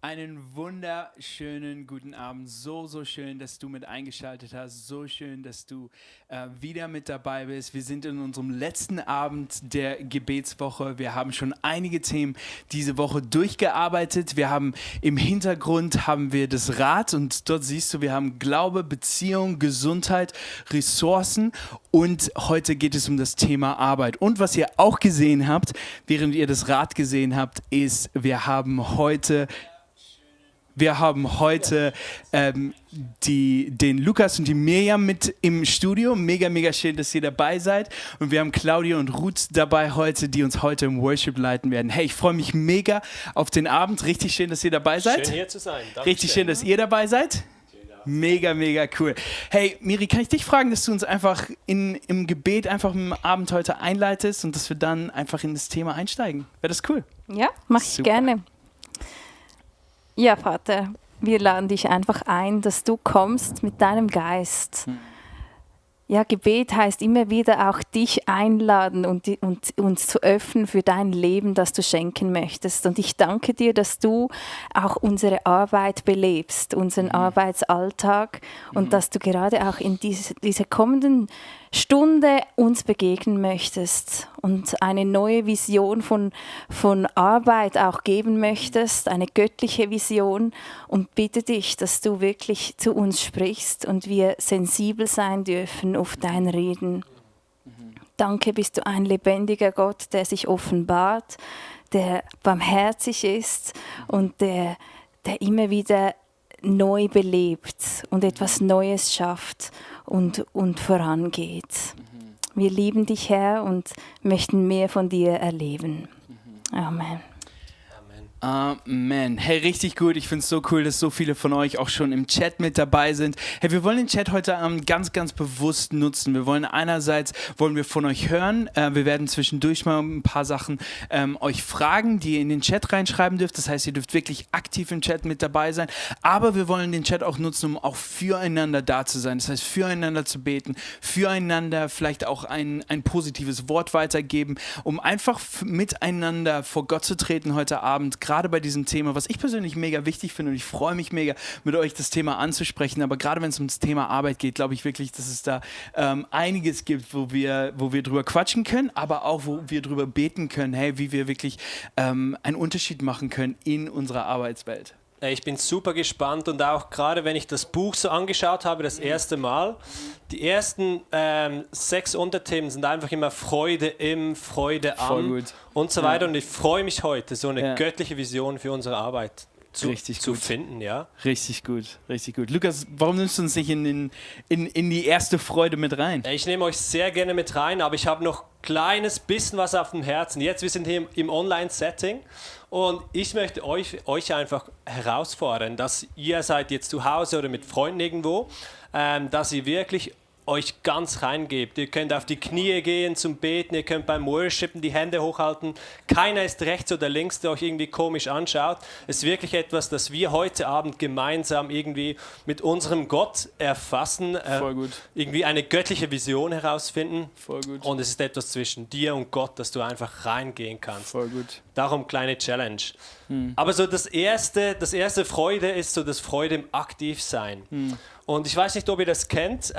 Einen wunderschönen guten Abend. So schön, dass du mit eingeschaltet hast. So schön, dass du wieder mit dabei bist. Wir sind in unserem letzten Abend der Gebetswoche. Wir haben schon einige Themen diese Woche durchgearbeitet. Wir haben im Hintergrund haben wir das Rad und dort siehst du, wir haben Glaube, Beziehung, Gesundheit, Ressourcen und heute geht es um das Thema Arbeit. Und was ihr auch gesehen habt, während ihr das Rad gesehen habt, ist, wir haben heute den Lukas und die Mirjam mit im Studio. Mega schön, dass ihr dabei seid. Und wir haben Claudia und Ruth dabei heute, die uns heute im Worship leiten werden. Hey, ich freue mich mega auf den Abend. Richtig schön, dass ihr dabei seid. Schön hier zu sein. Dankeschön. Richtig schön, dass ihr dabei seid. Mega cool. Hey, Miri, kann ich dich fragen, dass du uns einfach im Gebet einfach im Abend heute einleitest und dass wir dann einfach in das Thema einsteigen? Wäre das cool? Ja, mache ich gerne. Ja, Vater, wir laden dich einfach ein, dass du kommst mit deinem Geist. Ja, Gebet heißt immer wieder auch dich einladen und uns zu öffnen für dein Leben, das du schenken möchtest. Und ich danke dir, dass du auch unsere Arbeit belebst, unseren Arbeitsalltag und dass du gerade auch in diese kommenden Stunde uns begegnen möchtest und eine neue Vision von Arbeit auch geben möchtest, eine göttliche Vision, und bitte dich, dass du wirklich zu uns sprichst und wir sensibel sein dürfen auf dein Reden. Danke, bist du ein lebendiger Gott, der sich offenbart, der barmherzig ist und der immer wieder neu belebt und etwas Neues schafft und vorangeht. Wir lieben dich, Herr, und möchten mehr von dir erleben. Amen. Amen. Hey, richtig gut. Ich finde es so cool, dass so viele von euch auch schon im Chat mit dabei sind. Hey, wir wollen den Chat heute Abend ganz bewusst nutzen. Wir wollen von euch hören. Wir werden zwischendurch mal ein paar Sachen euch fragen, die ihr in den Chat reinschreiben dürft. Das heißt, ihr dürft wirklich aktiv im Chat mit dabei sein. Aber wir wollen den Chat auch nutzen, um auch füreinander da zu sein. Das heißt, füreinander zu beten, füreinander vielleicht auch ein positives Wort weitergeben, um einfach miteinander vor Gott zu treten heute Abend. Gerade bei diesem Thema, was ich persönlich mega wichtig finde, und ich freue mich mega, mit euch das Thema anzusprechen, aber gerade wenn es ums Thema Arbeit geht, glaube ich wirklich, dass es da einiges gibt, wo wir drüber quatschen können, aber auch, wo wir drüber beten können, hey, wie wir wirklich einen Unterschied machen können in unserer Arbeitswelt. Ich bin super gespannt und auch gerade, wenn ich das Buch so angeschaut habe, das erste Mal, die ersten 6 Unterthemen sind einfach immer Freude im, Freude am und so weiter. Und ich freue mich heute, so eine göttliche Vision für unsere Arbeit zu finden. Ja? Richtig gut. Lukas, warum nimmst du uns nicht in die erste Freude mit rein? Ich nehme euch sehr gerne mit rein, aber ich habe noch kleines bisschen was auf dem Herzen. Jetzt, wir sind hier im Online-Setting. Und ich möchte euch einfach herausfordern, dass ihr seid jetzt zu Hause oder mit Freunden irgendwo, dass ihr wirklich euch ganz reingebt. Ihr könnt auf die Knie gehen zum Beten, ihr könnt beim Worshipen die Hände hochhalten. Keiner ist rechts oder links, der euch irgendwie komisch anschaut. Es ist wirklich etwas, das wir heute Abend gemeinsam irgendwie mit unserem Gott erfassen, irgendwie eine göttliche Vision herausfinden. Voll gut. Und es ist etwas zwischen dir und Gott, dass du einfach reingehen kannst. Voll gut. Darum kleine Challenge. Aber so das erste Freude ist so das Freude im Aktivsein. Und ich weiß nicht, ob ihr das kennt.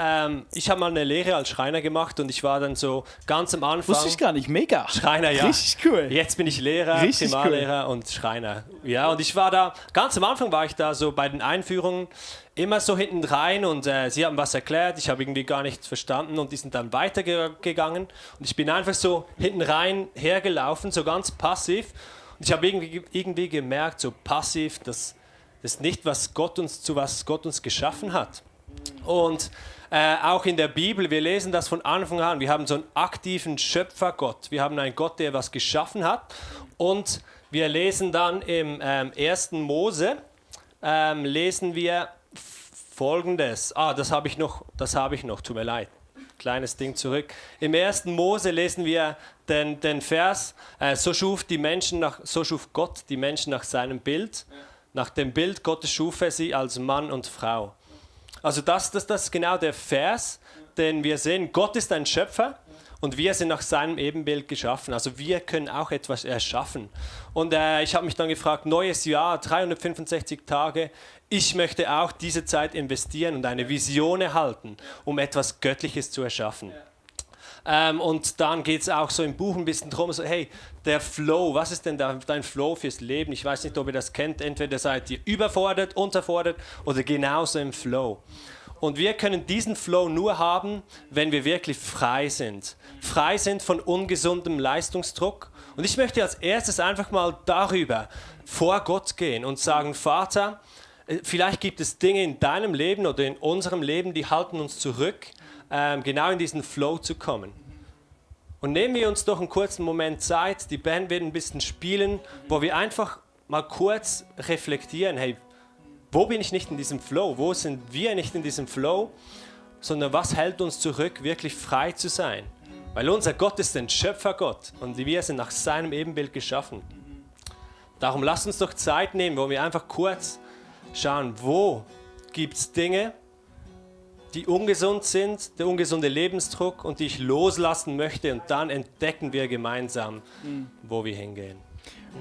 Ich habe mal eine Lehre als Schreiner gemacht und ich war dann so ganz am Anfang. Wusste ich gar nicht, mega. Schreiner, ja. Richtig cool. Jetzt bin ich Lehrer, Primarlehrer und Schreiner. Ja, und ich war da, ganz am Anfang war ich da so bei den Einführungen immer so hinten rein und sie haben was erklärt, ich habe irgendwie gar nichts verstanden und die sind dann weitergegangen und ich bin einfach so hinten rein hergelaufen, so ganz passiv. Und ich habe irgendwie gemerkt, so passiv, das ist nicht, was Gott uns geschaffen hat. Und auch in der Bibel, wir lesen das von Anfang an, wir haben so einen aktiven Schöpfergott. Wir haben einen Gott, der was geschaffen hat. Und wir lesen dann im 1. Mose, lesen wir Folgendes. Das habe ich noch, tut mir leid. Kleines Ding zurück. Im 1. Mose lesen wir den Vers, so schuf Gott die Menschen nach seinem Bild. Nach dem Bild Gottes schuf er sie als Mann und Frau. Also das ist genau der Vers, den wir sehen. Gott ist ein Schöpfer und wir sind nach seinem Ebenbild geschaffen. Also wir können auch etwas erschaffen. Und ich habe mich dann gefragt, neues Jahr, 365 Tage, ich möchte auch diese Zeit investieren und eine Vision erhalten, um etwas Göttliches zu erschaffen. Und dann geht es auch so im Buch ein bisschen drum, so, hey, der Flow, was ist denn dein Flow fürs Leben? Ich weiß nicht, ob ihr das kennt, entweder seid ihr überfordert, unterfordert oder genauso im Flow. Und wir können diesen Flow nur haben, wenn wir wirklich frei sind. Frei sind von ungesundem Leistungsdruck. Und ich möchte als erstes einfach mal darüber vor Gott gehen und sagen, Vater, vielleicht gibt es Dinge in deinem Leben oder in unserem Leben, die halten uns zurück, genau in diesen Flow zu kommen. Und nehmen wir uns doch einen kurzen Moment Zeit, die Band wird ein bisschen spielen, wo wir einfach mal kurz reflektieren, hey, wo bin ich nicht in diesem Flow, wo sind wir nicht in diesem Flow, sondern was hält uns zurück, wirklich frei zu sein? Weil unser Gott ist ein Schöpfergott und wir sind nach seinem Ebenbild geschaffen. Darum lasst uns doch Zeit nehmen, wo wir einfach kurz schauen, wo gibt es Dinge, die ungesund sind, der ungesunde Lebensdruck und die ich loslassen möchte, und dann entdecken wir gemeinsam, wo wir hingehen.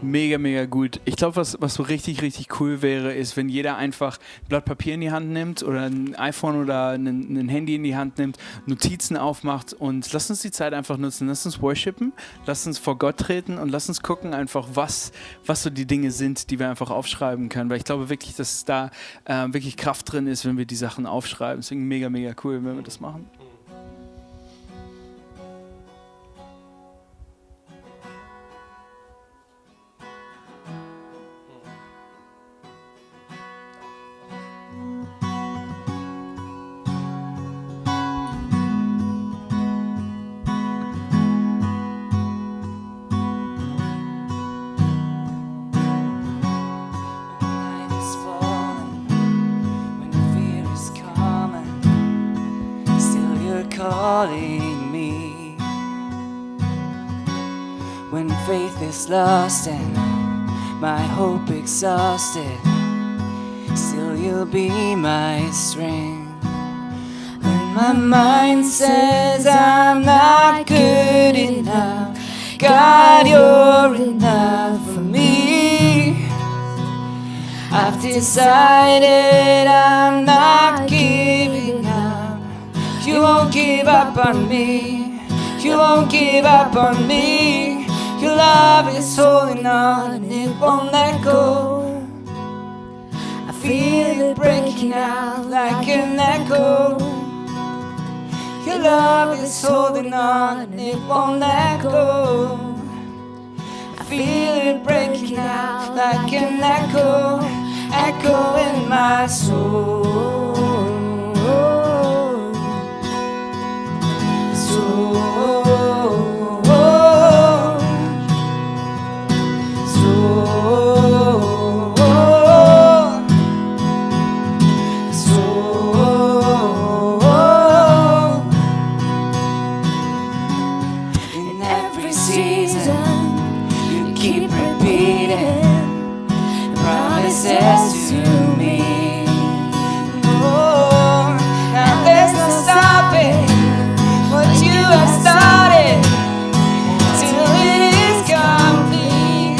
Mega, mega gut. Ich glaube, was so richtig, richtig cool wäre, ist, wenn jeder einfach ein Blatt Papier in die Hand nimmt oder ein iPhone oder ein Handy in die Hand nimmt, Notizen aufmacht, und lasst uns die Zeit einfach nutzen. Lasst uns worshipen, lasst uns vor Gott treten und lasst uns gucken einfach, was so die Dinge sind, die wir einfach aufschreiben können. Weil ich glaube wirklich, dass da wirklich Kraft drin ist, wenn wir die Sachen aufschreiben. Deswegen mega, mega cool, wenn wir das machen. Calling me when faith is lost and my hope exhausted, still you'll be my strength. When my mind says I'm not good enough, God, you're enough for me. I've decided I'm not giving up. You won't give up on me. You won't give up on me. Your love is holding on and it won't let go. I feel it breaking out like an echo. Your love is holding on and it won't let go. I feel it breaking out like an echo, echo in my soul. In every season, you keep repeating promises to me. Oh, now there's no stopping what you have started till it is complete.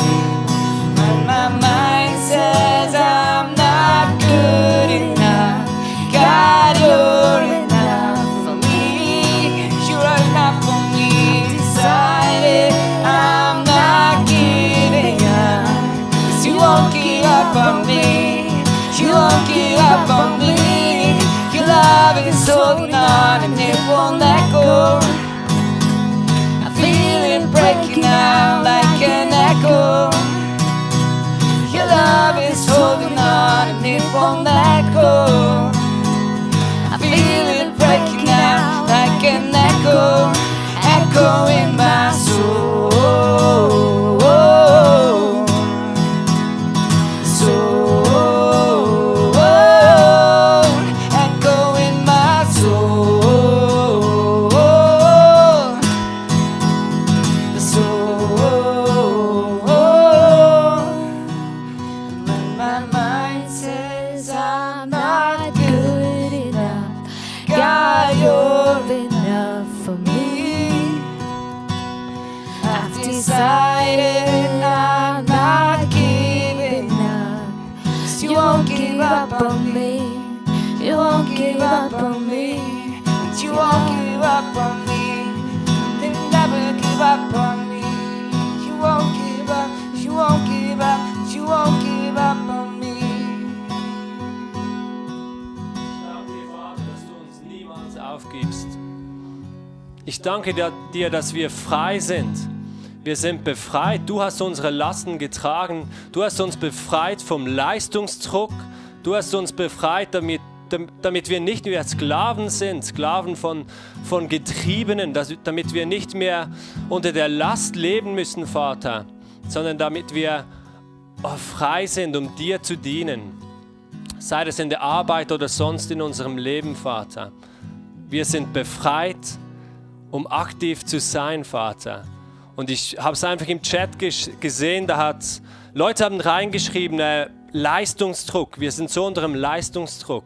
When my mind says I'm not good enough, God, you're enough for me. You're enough for me. Decided I'm not giving up, 'cause you won't give up on me. You won't give up on me. Your love is holding on and it won't let go. I feel it breaking out like an echo. Your love is holding on and it won't let go. I feel it breaking out like an echo, echo in my soul. When my mind says I'm give up on me. That you won't give up on me. They'll never give up on me. You won't give up, you won't give up, you won't give up on me. Ich danke dir, Vater, dass du uns niemals aufgibst. Ich danke dir, dass wir frei sind. Wir sind befreit. Du hast unsere Lasten getragen. Du hast uns befreit vom Leistungsdruck. Du hast uns befreit, damit wir nicht mehr Sklaven sind, Sklaven von Getriebenen, damit wir nicht mehr unter der Last leben müssen, Vater, sondern damit wir frei sind, um dir zu dienen. Sei das in der Arbeit oder sonst in unserem Leben, Vater. Wir sind befreit, um aktiv zu sein, Vater. Und ich habe es einfach im Chat gesehen, Leute haben reingeschrieben, Leistungsdruck, wir sind so unter dem Leistungsdruck.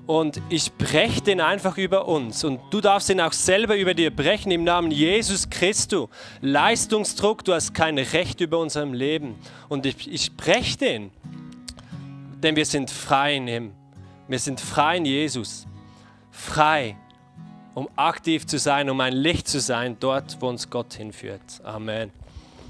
Und ich breche den einfach über uns. Und du darfst ihn auch selber über dir brechen, im Namen Jesus Christus. Leistungsdruck, du hast kein Recht über unserem Leben. Und ich breche den, denn wir sind frei in ihm. Wir sind frei in Jesus. Frei, um aktiv zu sein, um ein Licht zu sein, dort, wo uns Gott hinführt. Amen.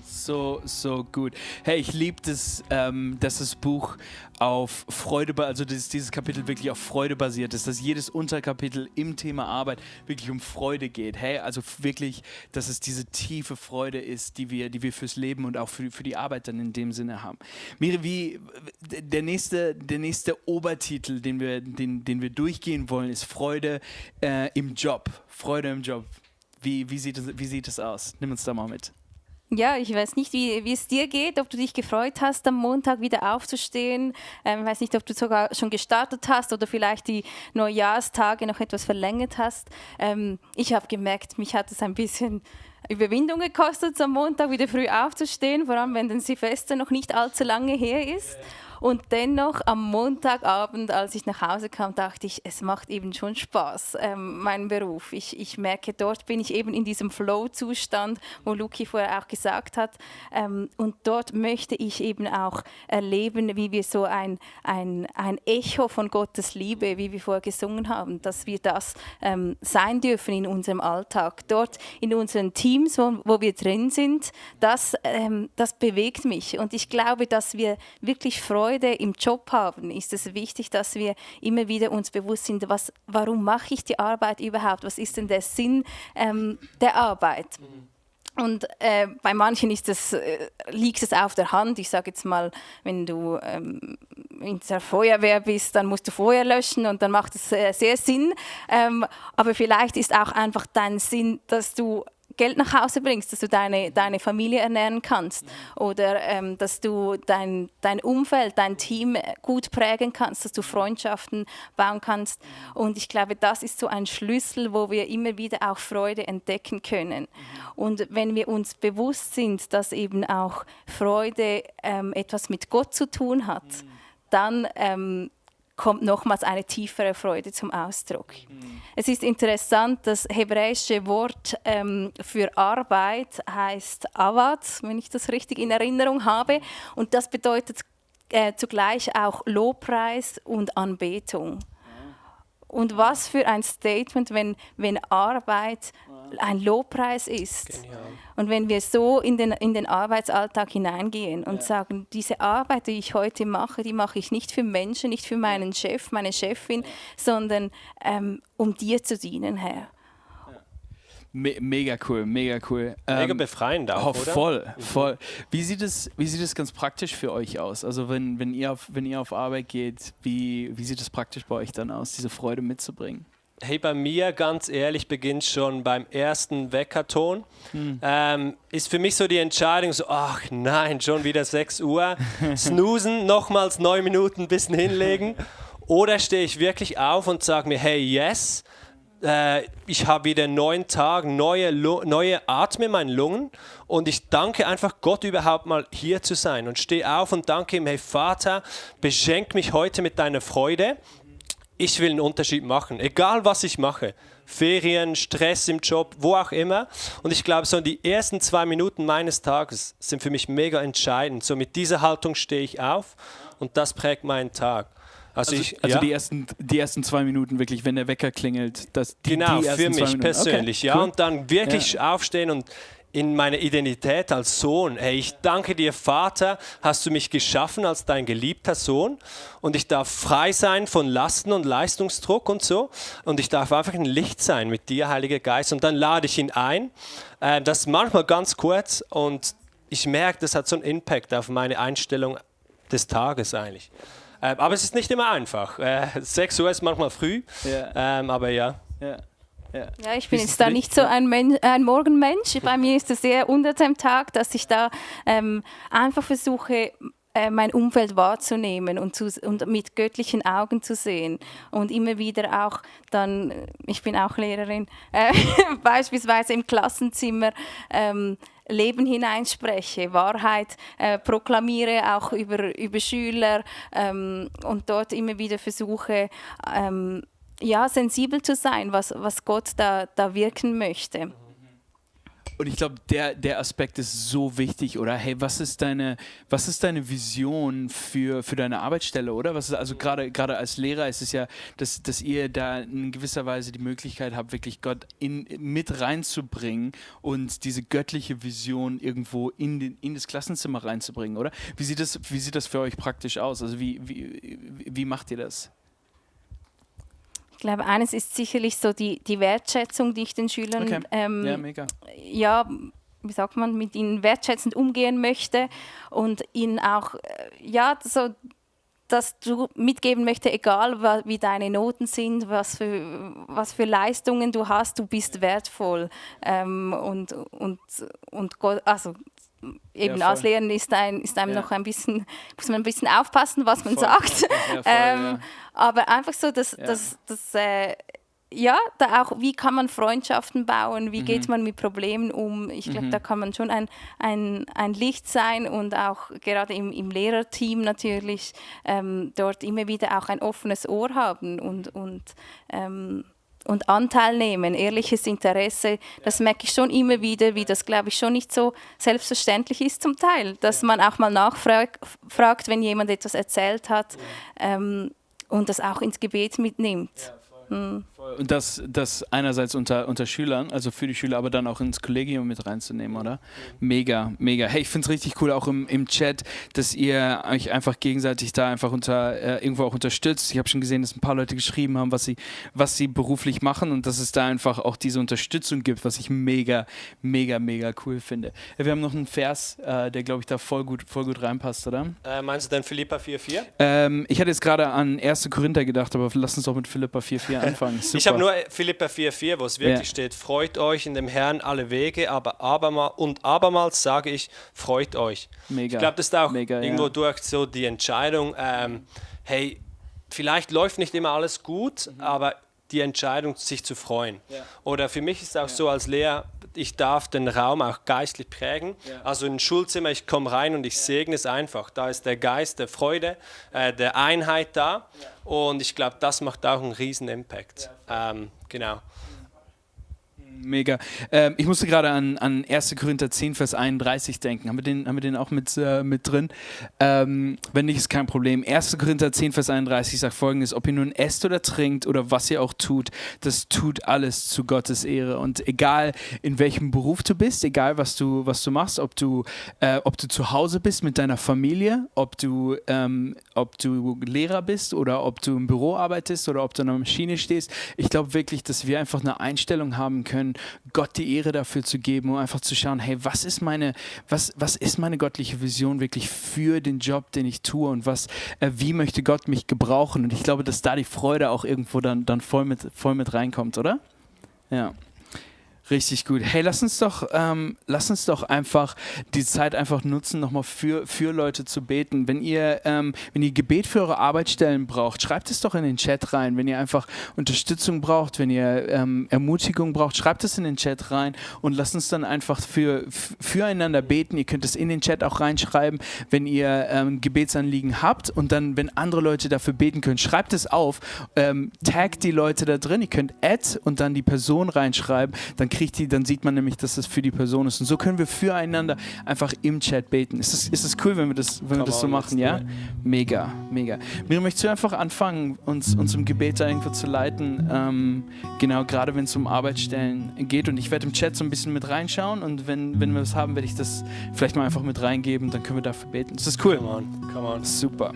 So gut. Hey, ich liebe das, dass das Buch auf Freude, also dieses Kapitel wirklich auf Freude basiert ist, dass jedes Unterkapitel im Thema Arbeit wirklich um Freude geht. Hey, also wirklich, dass es diese tiefe Freude ist, die wir fürs Leben und auch für die Arbeit dann in dem Sinne haben. Miri, wie der nächste Obertitel, den wir durchgehen wollen, ist Freude im Job. Freude im Job. Wie sieht das aus? Nimm uns da mal mit. Ja, ich weiß nicht, wie es dir geht, ob du dich gefreut hast, am Montag wieder aufzustehen. Ich weiß nicht, ob du sogar schon gestartet hast oder vielleicht die Neujahrstage noch etwas verlängert hast. Ich habe gemerkt, mich hat es ein bisschen Überwindung gekostet, am Montag wieder früh aufzustehen, vor allem wenn das Silvester noch nicht allzu lange her ist. Und dennoch am Montagabend, als ich nach Hause kam, dachte ich, es macht eben schon Spaß, mein Beruf. Ich merke, dort bin ich eben in diesem Flow-Zustand, wo Luki vorher auch gesagt hat. Und dort möchte ich eben auch erleben, wie wir so ein Echo von Gottes Liebe, wie wir vorher gesungen haben, dass wir das sein dürfen in unserem Alltag. Dort in unseren Teams, wo wir drin sind, das bewegt mich. Und ich glaube, dass wir wirklich Freude im Job haben, ist es wichtig, dass wir immer wieder uns bewusst sind, warum mache ich die Arbeit überhaupt? Was ist denn der Sinn der Arbeit? Und bei manchen liegt es auf der Hand. Ich sage jetzt mal, wenn du in der Feuerwehr bist, dann musst du Feuer löschen und dann macht es sehr Sinn. Aber vielleicht ist auch einfach dein Sinn, dass du Geld nach Hause bringst, dass du deine Familie ernähren kannst oder dass du dein Umfeld, dein Team gut prägen kannst, dass du Freundschaften bauen kannst. Und ich glaube, das ist so ein Schlüssel, wo wir immer wieder auch Freude entdecken können. Und wenn wir uns bewusst sind, dass eben auch Freude etwas mit Gott zu tun hat, dann kommt nochmals eine tiefere Freude zum Ausdruck. Es ist interessant, das hebräische Wort für Arbeit heißt Avad, wenn ich das richtig in Erinnerung habe. Und das bedeutet zugleich auch Lobpreis und Anbetung. Und was für ein Statement, wenn Arbeit ein Lobpreis ist. Genial. Und wenn wir so in den Arbeitsalltag hineingehen und sagen, diese Arbeit, die ich heute mache, die mache ich nicht für Menschen, nicht für meinen Chef, meine Chefin, sondern um dir zu dienen, Herr. Mega cool. Mega befreiend auch, oder? Voll. Wie sieht es ganz praktisch für euch aus? Also wenn ihr auf Arbeit geht, wie sieht es praktisch bei euch dann aus, diese Freude mitzubringen? Hey, bei mir, ganz ehrlich, beginnt schon beim ersten Weckerton. Ist für mich so die Entscheidung, so, ach nein, schon wieder 6 Uhr, snoosen, nochmals 9 Minuten ein bisschen hinlegen. Oder stehe ich wirklich auf und sage mir, hey, yes, ich habe wieder einen neuen Tag, neue Atme in meinen Lungen und ich danke einfach Gott überhaupt mal hier zu sein und stehe auf und danke ihm, hey Vater, beschenk mich heute mit deiner Freude. Ich will einen Unterschied machen, egal was ich mache. Ferien, Stress im Job, wo auch immer. Und ich glaube, so die ersten 2 Minuten meines Tages sind für mich mega entscheidend. So mit dieser Haltung stehe ich auf und das prägt meinen Tag. Also die ersten 2 Minuten wirklich, wenn der Wecker klingelt. Genau, die für mich persönlich, okay, ja. cool. Und dann wirklich aufstehen und in meine Identität als Sohn. Hey, ich danke dir, Vater, hast du mich geschaffen als dein geliebter Sohn und ich darf frei sein von Lasten und Leistungsdruck und so und ich darf einfach ein Licht sein mit dir, Heiliger Geist, und dann lade ich ihn ein. Das ist manchmal ganz kurz und ich merke, das hat so einen Impact auf meine Einstellung des Tages eigentlich. Aber es ist nicht immer einfach. 6 Uhr ist manchmal früh, aber ja. Ja, ich bin jetzt da nicht so ein Morgenmensch. Bei mir ist es eher unter dem Tag, dass ich da einfach versuche, mein Umfeld wahrzunehmen und mit göttlichen Augen zu sehen. Und immer wieder auch dann, ich bin auch Lehrerin, beispielsweise im Klassenzimmer Leben hineinspreche, Wahrheit proklamiere auch über Schüler und dort immer wieder versuche, sensibel zu sein, was Gott da wirken möchte. Und ich glaube, der Aspekt ist so wichtig, oder? Hey, was ist deine Vision für deine Arbeitsstelle, oder? Also gerade als Lehrer ist es ja, dass ihr da in gewisser Weise die Möglichkeit habt, wirklich Gott mit reinzubringen und diese göttliche Vision irgendwo in das Klassenzimmer reinzubringen, oder? Wie sieht das für euch praktisch aus? Also wie macht ihr das? Ich glaube, eines ist sicherlich so die Wertschätzung, die ich den Schülern mega. Wie sagt man, mit ihnen wertschätzend umgehen möchte und ihnen auch so, dass du mitgeben möchte, egal wie deine Noten sind, was für Leistungen du hast, du bist wertvoll und Gott, also eben als Lehrerin ist einem noch ein bisschen, muss man ein bisschen aufpassen, was man sagt. Aber einfach so, dass da auch, wie kann man Freundschaften bauen, wie geht man mit Problemen um. Ich glaube, da kann man schon ein Licht sein und auch gerade im Lehrerteam natürlich dort immer wieder auch ein offenes Ohr haben und Anteil nehmen, ehrliches Interesse, das merke ich schon immer wieder, wie das, glaube ich, schon nicht so selbstverständlich ist zum Teil, dass man auch mal nachfragt, wenn jemand etwas erzählt hat und das auch ins Gebet mitnimmt. Und das einerseits unter Schülern, also für die Schüler, aber dann auch ins Kollegium mit reinzunehmen, oder? Mega, mega. Hey, ich finde es richtig cool, auch im Chat, dass ihr euch einfach gegenseitig da einfach irgendwo auch unterstützt. Ich habe schon gesehen, dass ein paar Leute geschrieben haben, was sie beruflich machen und dass es da einfach auch diese Unterstützung gibt, was ich mega, mega, mega cool finde. Wir haben noch einen Vers, der, glaube ich, da voll gut reinpasst, oder? Meinst du denn Philipper 4,4? Ich hatte jetzt gerade an 1. Korinther gedacht, aber lass uns doch mit Philipper 4,4 anfangen. Super. Ich habe nur Philipper 4,4, wo es wirklich steht, freut euch in dem Herrn alle Wege, aber abermals sage ich, freut euch. Mega. Ich glaube, das ist auch irgendwo durch so die Entscheidung, hey, vielleicht läuft nicht immer alles gut, aber die Entscheidung, sich zu freuen. Ja. Oder für mich ist es auch so als Lehrer, ich darf den Raum auch geistlich prägen. Ja. Also in ein Schulzimmer, ich komme rein und ich segne es einfach. Da ist der Geist der Freude, der Einheit da. Ja. Und ich glaube, das macht auch einen riesen Impact. Ja. Genau. Mega. Ich musste gerade an 1. Korinther 10, Vers 31 denken. Haben wir den auch mit drin? Wenn nicht, ist kein Problem. 1. Korinther 10, Vers 31 sagt Folgendes: Ob ihr nun esst oder trinkt oder was ihr auch tut, das tut alles zu Gottes Ehre. Und egal in welchem Beruf du bist, egal was du machst, ob du zu Hause bist mit deiner Familie, ob du Lehrer bist oder ob du im Büro arbeitest oder ob du an einer Maschine stehst, ich glaube wirklich, dass wir einfach eine Einstellung haben können, Gott die Ehre dafür zu geben, um einfach zu schauen, hey, was ist meine göttliche Vision wirklich für den Job, den ich tue und wie möchte Gott mich gebrauchen? Und ich glaube, dass da die Freude auch irgendwo dann voll mit reinkommt, oder? Ja. Richtig gut. Hey, lass uns doch einfach die Zeit einfach nutzen, nochmal für Leute zu beten. Wenn ihr Gebet für eure Arbeitsstellen braucht, schreibt es doch in den Chat rein. Wenn ihr einfach Unterstützung braucht, wenn ihr Ermutigung braucht, schreibt es in den Chat rein und lasst uns dann einfach füreinander beten. Ihr könnt es in den Chat auch reinschreiben, wenn ihr Gebetsanliegen habt, und dann, wenn andere Leute dafür beten können, schreibt es auf, taggt die Leute da drin. Ihr könnt Add und dann die Person reinschreiben, dann kriegt die, dann sieht man nämlich, dass das für die Person ist. Und so können wir füreinander einfach im Chat beten. Ist das cool, wenn wir das so machen, ja? Mega, mega. Miriam, möchtest du einfach anfangen, uns im Gebet da irgendwo zu leiten? Genau, gerade wenn es um Arbeitsstellen geht. Und ich werde im Chat so ein bisschen mit reinschauen und wenn wir was haben, werde ich das vielleicht mal einfach mit reingeben, dann können wir dafür beten. Ist das cool? Come on. Super.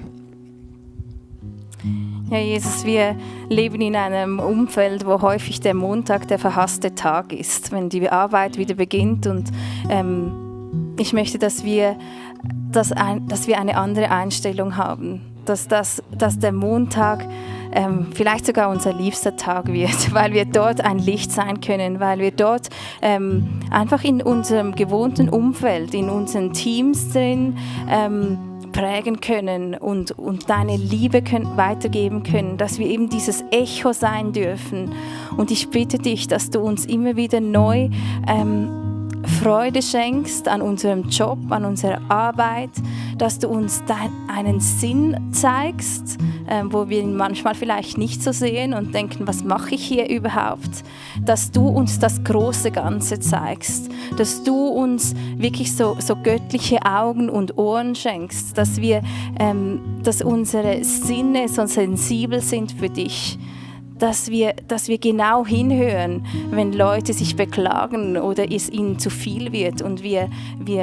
Ja, Jesus, wir leben in einem Umfeld, wo häufig der Montag der verhasste Tag ist, wenn die Arbeit wieder beginnt. Und ich möchte, dass wir eine andere Einstellung haben, dass der Montag vielleicht sogar unser liebster Tag wird, weil wir dort ein Licht sein können, weil wir dort einfach in unserem gewohnten Umfeld, in unseren Teams drin prägen können und deine Liebe weitergeben können, dass wir eben dieses Echo sein dürfen. Und ich bitte dich, dass du uns immer wieder neu Freude schenkst an unserem Job, an unserer Arbeit, dass du uns einen Sinn zeigst, wo wir ihn manchmal vielleicht nicht so sehen und denken, was mache ich hier überhaupt? Dass du uns das große Ganze zeigst, dass du uns wirklich so göttliche Augen und Ohren schenkst, dass unsere Sinne so sensibel sind für dich. Dass wir genau hinhören, wenn Leute sich beklagen oder es ihnen zu viel wird und wir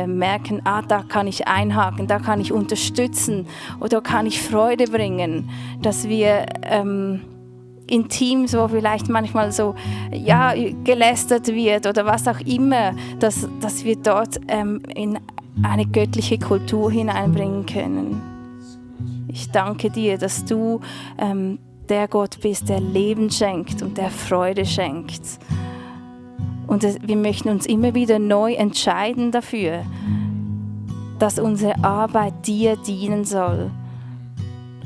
merken, da kann ich einhaken, da kann ich unterstützen oder kann ich Freude bringen, dass wir in Teams, wo vielleicht manchmal so gelästert wird oder was auch immer, dass wir dort in eine göttliche Kultur hineinbringen können. Ich danke dir, dass du der Gott bist, der Leben schenkt und der Freude schenkt. Und wir möchten uns immer wieder neu entscheiden dafür, dass unsere Arbeit dir dienen soll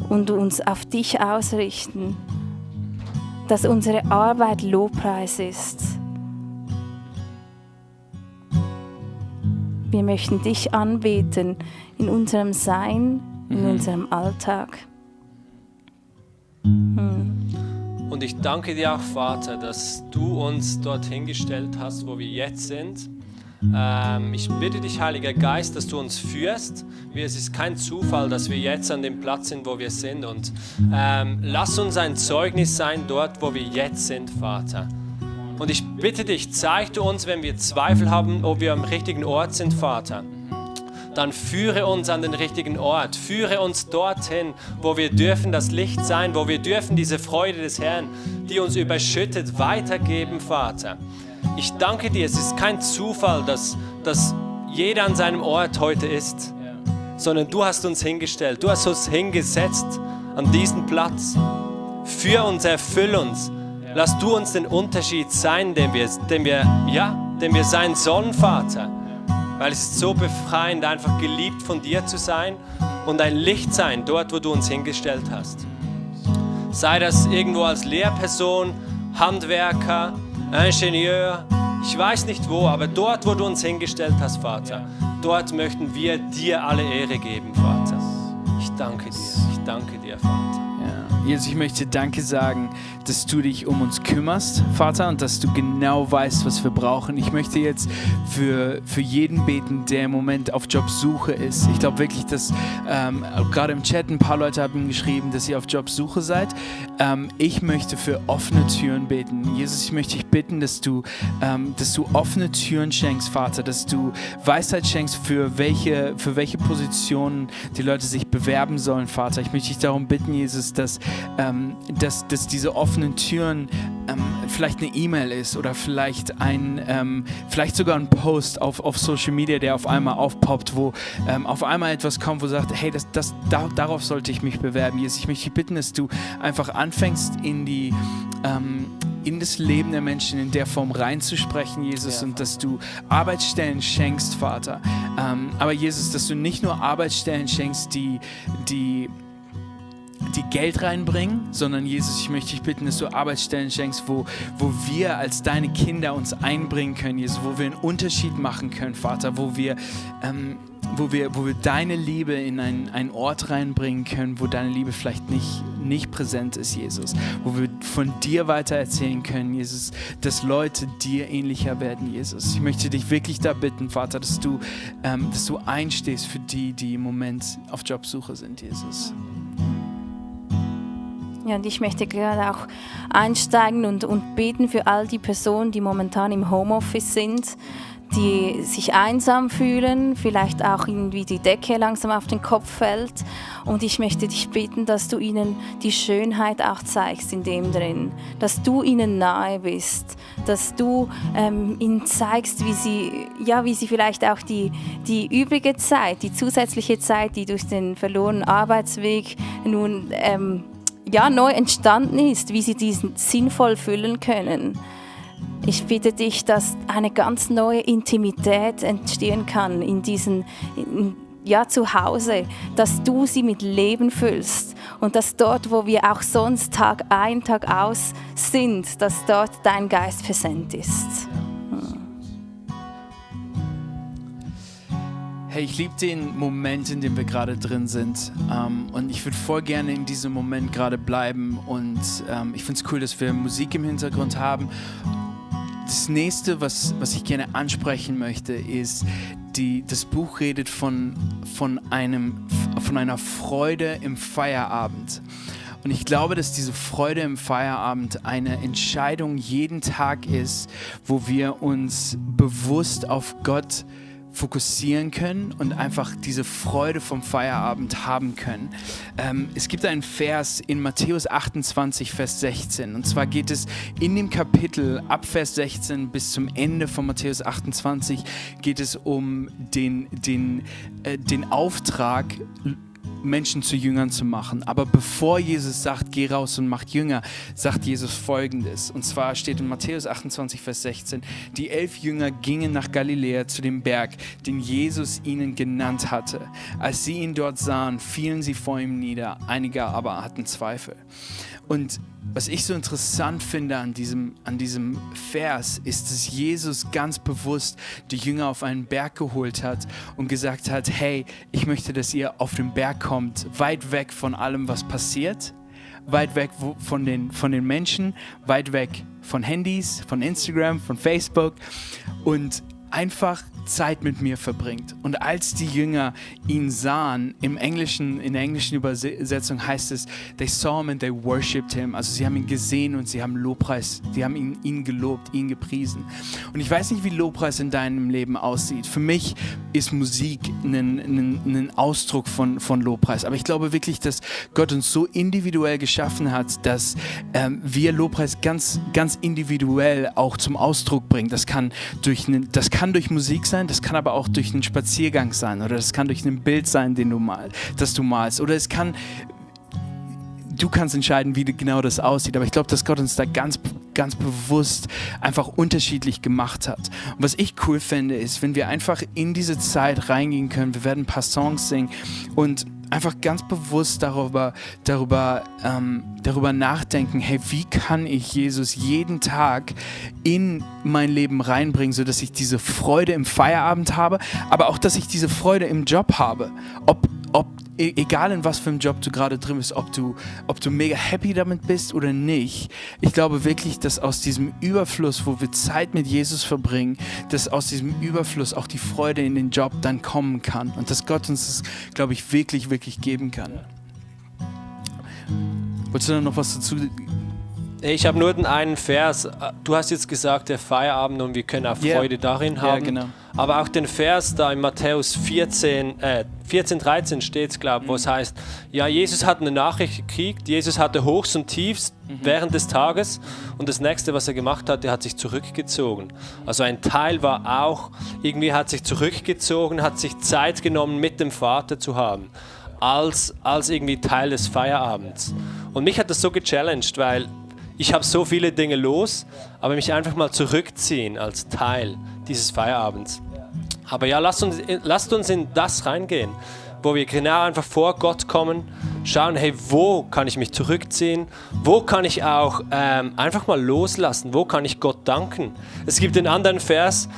und uns auf dich ausrichten, dass unsere Arbeit Lobpreis ist. Wir möchten dich anbeten in unserem Sein, in unserem Alltag. Und ich danke dir auch, Vater, dass du uns dorthin gestellt hast, wo wir jetzt sind. Ich bitte dich, Heiliger Geist, dass du uns führst. Es ist kein Zufall, dass wir jetzt an dem Platz sind, wo wir sind. Und lass uns ein Zeugnis sein dort, wo wir jetzt sind, Vater. Und ich bitte dich, zeig du uns, wenn wir Zweifel haben, ob wir am richtigen Ort sind, Vater. Dann führe uns an den richtigen Ort, führe uns dorthin, wo wir dürfen das Licht sein, wo wir dürfen diese Freude des Herrn, die uns überschüttet, weitergeben, Vater. Ich danke dir, es ist kein Zufall, dass jeder an seinem Ort heute ist, sondern du hast uns hingestellt, du hast uns hingesetzt an diesen Platz. Für uns, erfüll uns, lass du uns den Unterschied sein, den wir sein sollen, Vater. Weil es ist so befreiend, einfach geliebt von dir zu sein und ein Licht sein, dort, wo du uns hingestellt hast. Sei das irgendwo als Lehrperson, Handwerker, Ingenieur, ich weiß nicht wo, aber dort, wo du uns hingestellt hast, Vater, dort möchten wir dir alle Ehre geben, Vater. Ich danke dir, Vater. Jesus, ich möchte Danke sagen, dass du dich um uns kümmerst, Vater, und dass du genau weißt, was wir brauchen. Ich möchte jetzt für jeden beten, der im Moment auf Jobsuche ist. Ich glaube wirklich, dass gerade im Chat ein paar Leute haben geschrieben, dass ihr auf Jobsuche seid. Ich möchte für offene Türen beten. Jesus, ich möchte dich bitten, dass du offene Türen schenkst, Vater, dass du Weisheit schenkst, für welche Positionen die Leute sich bewerben sollen, Vater. Ich möchte dich darum bitten, Jesus, dass diese offenen Türen vielleicht eine E-Mail ist oder vielleicht sogar ein Post auf Social Media, der auf einmal aufpoppt, wo auf einmal etwas kommt, wo sagt, hey, darauf sollte ich mich bewerben. Jesus, ich möchte dich bitten, dass du einfach anfängst, in das Leben der Menschen in der Form reinzusprechen, Jesus, und dass du Arbeitsstellen schenkst, Vater. Aber Jesus, dass du nicht nur Arbeitsstellen schenkst, die Geld reinbringen, sondern Jesus, ich möchte dich bitten, dass du Arbeitsstellen schenkst, wo wir als deine Kinder uns einbringen können, Jesus, wo wir einen Unterschied machen können, Vater, wo wir wo wir deine Liebe in einen Ort reinbringen können, wo deine Liebe vielleicht nicht präsent ist, Jesus. Wo wir von dir weiter erzählen können, Jesus, dass Leute dir ähnlicher werden, Jesus. Ich möchte dich wirklich da bitten, Vater, dass du einstehst für die im Moment auf Jobsuche sind, Jesus. Ja, und ich möchte gerade auch einsteigen und beten für all die Personen, die momentan im Homeoffice sind, die sich einsam fühlen, vielleicht auch irgendwie die Decke langsam auf den Kopf fällt. Und ich möchte dich bitten, dass du ihnen die Schönheit auch zeigst in dem drin, dass du ihnen nahe bist, dass du ihnen zeigst, wie sie vielleicht auch die übrige Zeit, die zusätzliche Zeit, die durch den verlorenen Arbeitsweg nun neu entstanden ist, wie sie diesen sinnvoll füllen können. Ich bitte dich, dass eine ganz neue Intimität entstehen kann in diesen zu Hause, dass du sie mit Leben füllst und dass dort, wo wir auch sonst Tag ein, Tag aus sind, dass dort dein Geist präsent ist. Hey, ich liebe den Moment, in dem wir gerade drin sind, und ich würde voll gerne in diesem Moment gerade bleiben und ich finde es cool, dass wir Musik im Hintergrund haben. Das nächste, was ich gerne ansprechen möchte, ist, das Buch redet von einer Freude im Feierabend. Und ich glaube, dass diese Freude im Feierabend eine Entscheidung jeden Tag ist, wo wir uns bewusst auf Gott fokussieren können und einfach diese Freude vom Feierabend haben können. Es gibt einen Vers in Matthäus 28, Vers 16. Und zwar geht es in dem Kapitel ab Vers 16 bis zum Ende von Matthäus 28 geht es um den Auftrag, Menschen zu Jüngern zu machen. Aber bevor Jesus sagt, geh raus und macht Jünger, sagt Jesus Folgendes. Und zwar steht in Matthäus 28, Vers 16, die 11 Jünger gingen nach Galiläa zu dem Berg, den Jesus ihnen genannt hatte. Als sie ihn dort sahen, fielen sie vor ihm nieder. Einige aber hatten Zweifel. Und was ich so interessant finde an diesem Vers, ist, dass Jesus ganz bewusst die Jünger auf einen Berg geholt hat und gesagt hat, hey, ich möchte, dass ihr auf den Berg kommt, weit weg von allem, was passiert, weit weg von den Menschen, weit weg von Handys, von Instagram, von Facebook und einfach Zeit mit mir verbringt. Und als die Jünger ihn sahen, in der englischen Übersetzung heißt es, they saw him and they worshipped him. Also sie haben ihn gesehen und sie haben Lobpreis, die haben ihn gelobt, ihn gepriesen. Und ich weiß nicht, wie Lobpreis in deinem Leben aussieht. Für mich ist Musik ein Ausdruck von Lobpreis. Aber ich glaube wirklich, dass Gott uns so individuell geschaffen hat, dass wir Lobpreis ganz, ganz individuell auch zum Ausdruck bringen. Das kann durch Musik sein, das kann aber auch durch einen Spaziergang sein oder das kann durch ein Bild sein, das du malst. Oder du kannst entscheiden, wie genau das aussieht. Aber ich glaube, dass Gott uns da ganz, ganz bewusst einfach unterschiedlich gemacht hat. Und was ich cool finde, ist, wenn wir einfach in diese Zeit reingehen können, wir werden ein paar Songs singen und einfach ganz bewusst darüber nachdenken, hey, wie kann ich Jesus jeden Tag in mein Leben reinbringen, sodass ich diese Freude im Feierabend habe, aber auch, dass ich diese Freude im Job habe. Egal in was für einem Job du gerade drin bist, ob du mega happy damit bist oder nicht. Ich glaube wirklich, dass aus diesem Überfluss, wo wir Zeit mit Jesus verbringen, dass aus diesem Überfluss auch die Freude in den Job dann kommen kann. Und dass Gott uns das, glaube ich, wirklich, wirklich geben kann. Wolltest du da noch was dazu? Ich habe nur den einen Vers. Du hast jetzt gesagt, der Feierabend und wir können auch Freude darin haben. Ja, genau. Aber auch den Vers da in Matthäus 14, 13 steht es, glaube ich, wo es heißt, ja, Jesus hat eine Nachricht gekriegt, Jesus hatte Hochs und Tiefs während des Tages und das nächste, was er gemacht hat, er hat sich zurückgezogen. Also ein Teil war auch, irgendwie hat sich zurückgezogen, hat sich Zeit genommen, mit dem Vater zu haben, als irgendwie Teil des Feierabends. Und mich hat das so gechallenged, weil ich habe so viele Dinge los, aber mich einfach mal zurückziehen als Teil dieses Feierabends. Aber ja, lasst uns in das reingehen, wo wir genau einfach vor Gott kommen, schauen, hey, wo kann ich mich zurückziehen? Wo kann ich auch einfach mal loslassen? Wo kann ich Gott danken? Es gibt einen anderen Vers,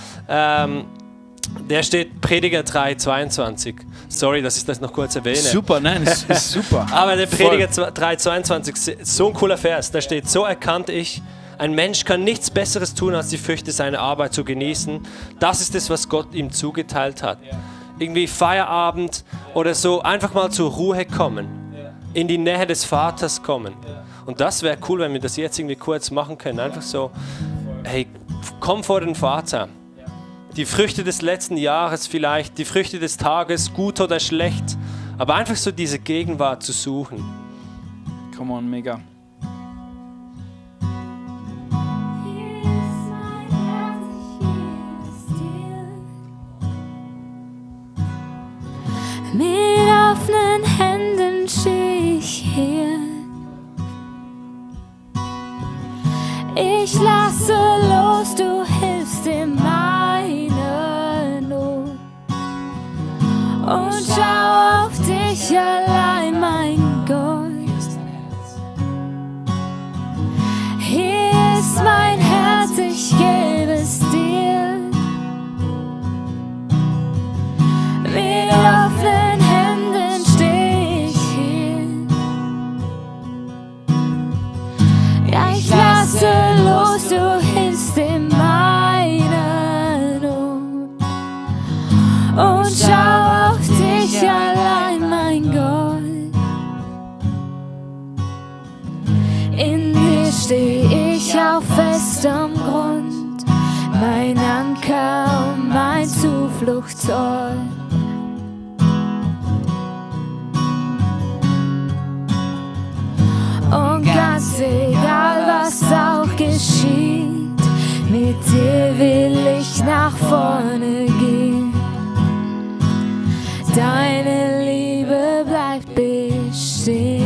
Der steht Prediger 3,22. Sorry, dass ich das noch kurz erwähne. Super, nein, das ist super. Aber der Prediger 3,22, so ein cooler Vers. Da steht, so erkannte ich, ein Mensch kann nichts Besseres tun, als die Früchte seiner Arbeit zu genießen. Das ist es, was Gott ihm zugeteilt hat. Irgendwie Feierabend oder so, einfach mal zur Ruhe kommen. In die Nähe des Vaters kommen. Und das wäre cool, wenn wir das jetzt irgendwie kurz machen können. Einfach so, hey, komm vor den Vater. Die Früchte des letzten Jahres vielleicht, die Früchte des Tages, gut oder schlecht. Aber einfach so diese Gegenwart zu suchen. Come on, mega. Mit offenen Händen steh ich hier. Ich lasse los, du hilfst in meiner Not. Und schau auf dich allein, mein Gott. Hier ist mein Herz, ich gebe es dir. Mit offenen Händen steh ich hier. Ja, ich lasse los, du hilfst in meiner Not. Und schau auf dich allein, mein Gott. In dir steh ich auf festem Grund, mein Anker und mein Zufluchtsort. Und ganz egal, was auch geschieht, mit dir will ich nach vorne gehen. Deine Liebe bleibt bestehen.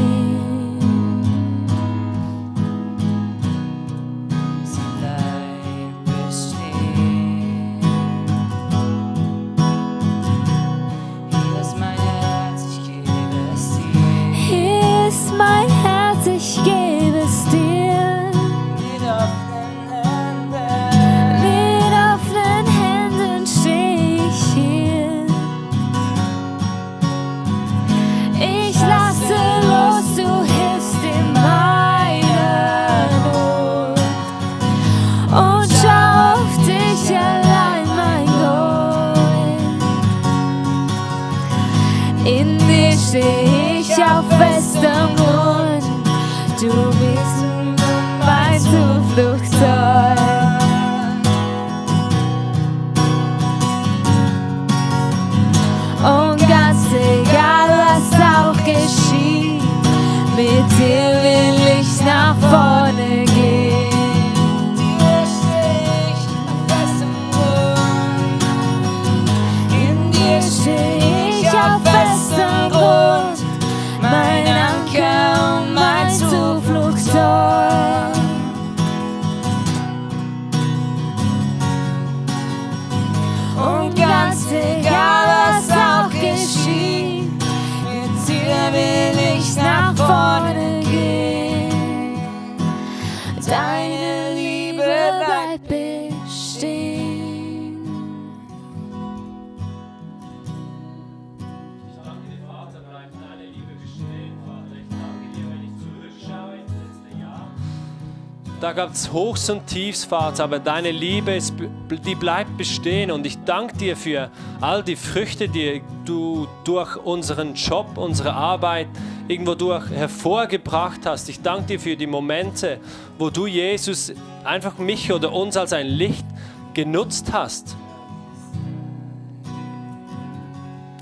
Sie bleibt bestehen. Hier ist mein Herz, ich gebe es dir. Hier ist mein Herz, ich gebe es dir. Mit offenen Händen. Mit offenen Händen steh ich hier. Ich lasse los, du hilfst in meiner Not. Und schau auf dich allein, mein Gott. In dir steh ich auf festem Grund. Du bist mein Zufluchtsort. Und ganz egal, was auch geschieht, mit dir will ich nach vorne gehen. Dir steh ich auf festem Grund. In dir steh ich auf festem Grund, mein Anker und mein Zufluchtsort. Und ganz egal, was auch geschieht, mit dir will ich nach vorne gehen. Deine Liebe bleibt bestehen. Ich danke dir, Vater, bleibt deine Liebe bestehen, Vater. Ich danke dir, wenn ich zurückschaue ins letzte Jahr. Da gab es Hochs und Tiefs, Vater, aber deine Liebe, die bleibt bestehen. Und ich danke dir für all die Früchte, die du durch unseren Job, unsere Arbeit irgendwo durch hervorgebracht hast. Ich danke dir für die Momente, wo du, Jesus, einfach mich oder uns als ein Licht genutzt hast.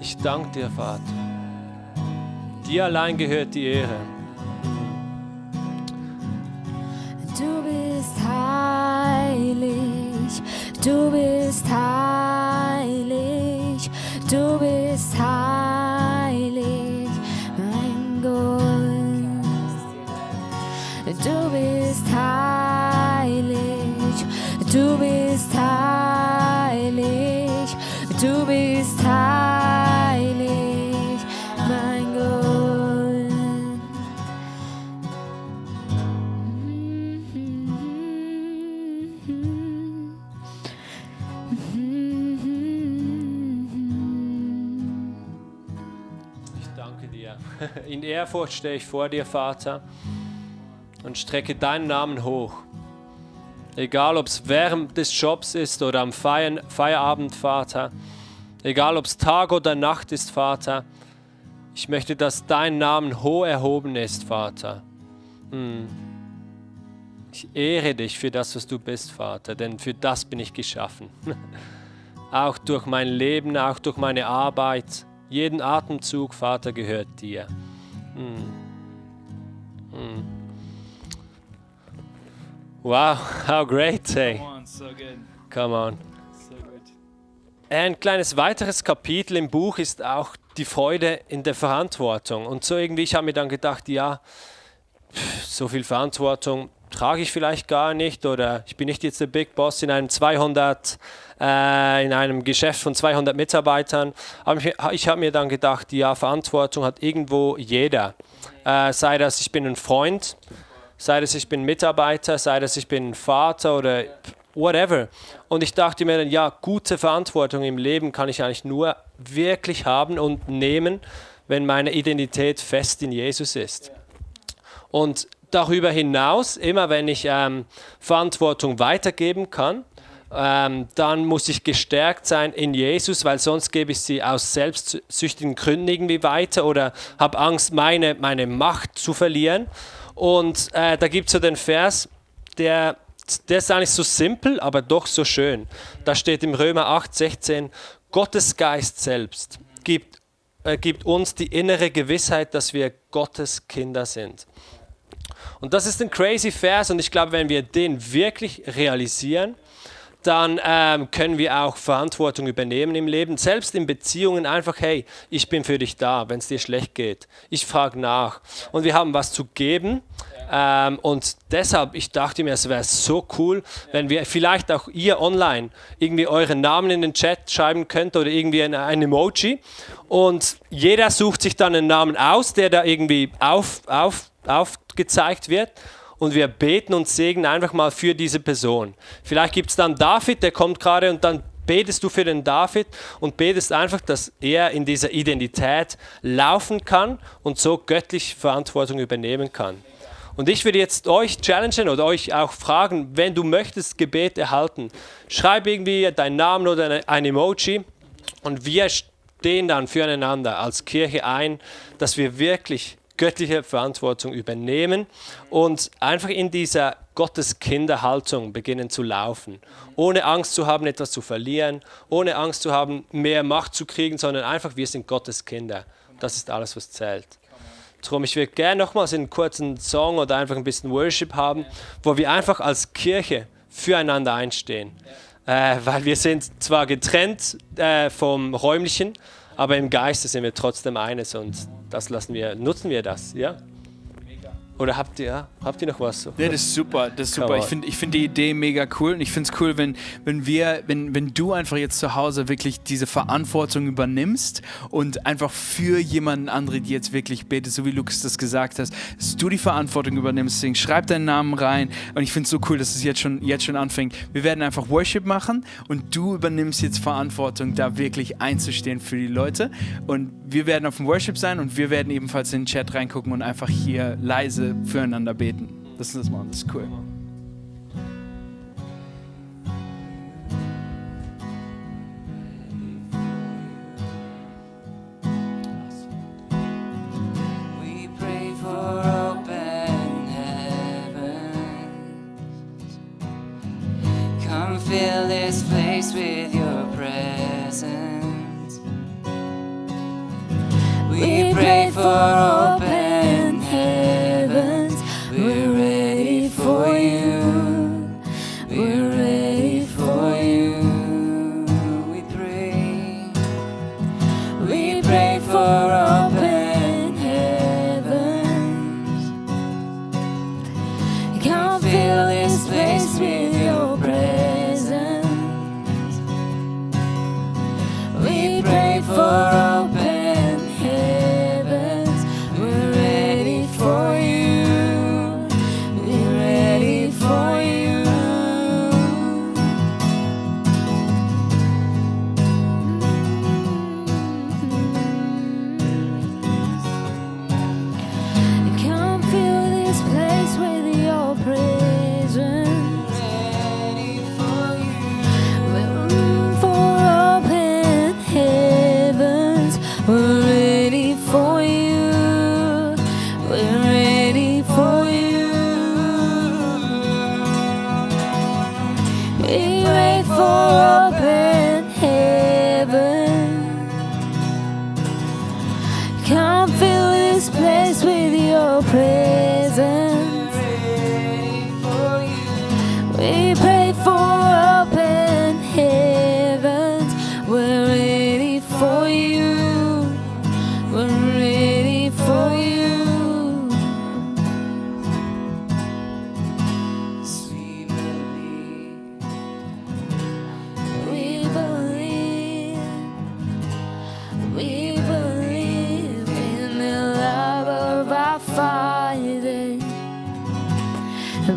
Ich danke dir, Vater. Dir allein gehört die Ehre. Du bist heilig, du bist heilig, du bist heilig, mein Gott. Du bist heilig, du bist heilig, du bist heilig, mein Gott. in Ehrfurcht stehe ich vor dir, Vater, und strecke deinen Namen hoch. Egal, ob es während des Jobs ist oder am Feierabend, Vater. Egal, ob es Tag oder Nacht ist, Vater. Ich möchte, dass dein Name hoch erhoben ist, Vater. Ich ehre dich für das, was du bist, Vater, denn für das bin ich geschaffen. Auch durch mein Leben, auch durch meine Arbeit. Jeden Atemzug, Vater, gehört dir. Wow, how great, hey. Come on, so good. Come on. So good. Ein kleines weiteres Kapitel im Buch ist auch die Freude in der Verantwortung. Und so irgendwie, ich habe mir dann gedacht, ja, so viel Verantwortung trage ich vielleicht gar nicht oder ich bin nicht jetzt der Big Boss in einem Geschäft von 200 Mitarbeitern. Aber ich habe mir dann gedacht, ja, Verantwortung hat irgendwo jeder. Sei das, ich bin ein Freund, sei das, ich bin Mitarbeiter, sei das, ich bin Vater oder whatever. Und ich dachte mir dann, ja, gute Verantwortung im Leben kann ich eigentlich nur wirklich haben und nehmen, wenn meine Identität fest in Jesus ist. Und darüber hinaus, immer wenn ich Verantwortung weitergeben kann, dann muss ich gestärkt sein in Jesus, weil sonst gebe ich sie aus selbstsüchtigen Gründen irgendwie weiter oder habe Angst, meine Macht zu verlieren. Und da gibt es so den Vers, der ist eigentlich so simpel, aber doch so schön. Da steht im Römer 8,16, Gottes Geist selbst gibt uns die innere Gewissheit, dass wir Gottes Kinder sind. Und das ist ein crazy Vers und ich glaube, wenn wir den wirklich realisieren, dann können wir auch Verantwortung übernehmen im Leben, selbst in Beziehungen einfach, hey, ich bin für dich da, wenn es dir schlecht geht. Ich frage nach und wir haben was zu geben und deshalb, ich dachte mir, es wäre so cool, wenn wir vielleicht auch ihr online irgendwie euren Namen in den Chat schreiben könnt oder irgendwie ein Emoji und jeder sucht sich dann einen Namen aus, der da irgendwie aufgezeigt wird. Und wir beten und segnen einfach mal für diese Person. Vielleicht gibt es dann David, der kommt gerade und dann betest du für den David und betest einfach, dass er in dieser Identität laufen kann und so göttlich Verantwortung übernehmen kann. Und ich würde jetzt euch challengen oder euch auch fragen, wenn du möchtest Gebet erhalten, schreib irgendwie deinen Namen oder ein Emoji und wir stehen dann füreinander als Kirche ein, dass wir wirklich göttliche Verantwortung übernehmen und einfach in dieser Gotteskinderhaltung beginnen zu laufen. Ohne Angst zu haben, etwas zu verlieren, ohne Angst zu haben, mehr Macht zu kriegen, sondern einfach, wir sind Gottes Kinder. Das ist alles, was zählt. Darum, ich würde gerne nochmals einen kurzen Song oder einfach ein bisschen Worship haben, wo wir einfach als Kirche füreinander einstehen. Weil wir sind zwar getrennt vom Räumlichen, aber im Geiste sind wir trotzdem eines und nutzen wir das, ja? Oder habt ihr noch was? Ja, das ist super, Ich finde die Idee mega cool und ich finde es cool, wenn du einfach jetzt zu Hause wirklich diese Verantwortung übernimmst und einfach für jemanden anderen, die jetzt wirklich betet, so wie Lukas das gesagt hast, dass du die Verantwortung übernimmst. Deswegen schreib deinen Namen rein und ich finde es so cool, dass es jetzt schon anfängt. Wir werden einfach Worship machen und du übernimmst jetzt Verantwortung, da wirklich einzustehen für die Leute und wir werden auf dem Worship sein und wir werden ebenfalls in den Chat reingucken und einfach hier leise füreinander beten. Lass uns das machen, das ist cool. We pray for open heavens. Come fill this place with your presence. We pray for open heavens. We're ready for you.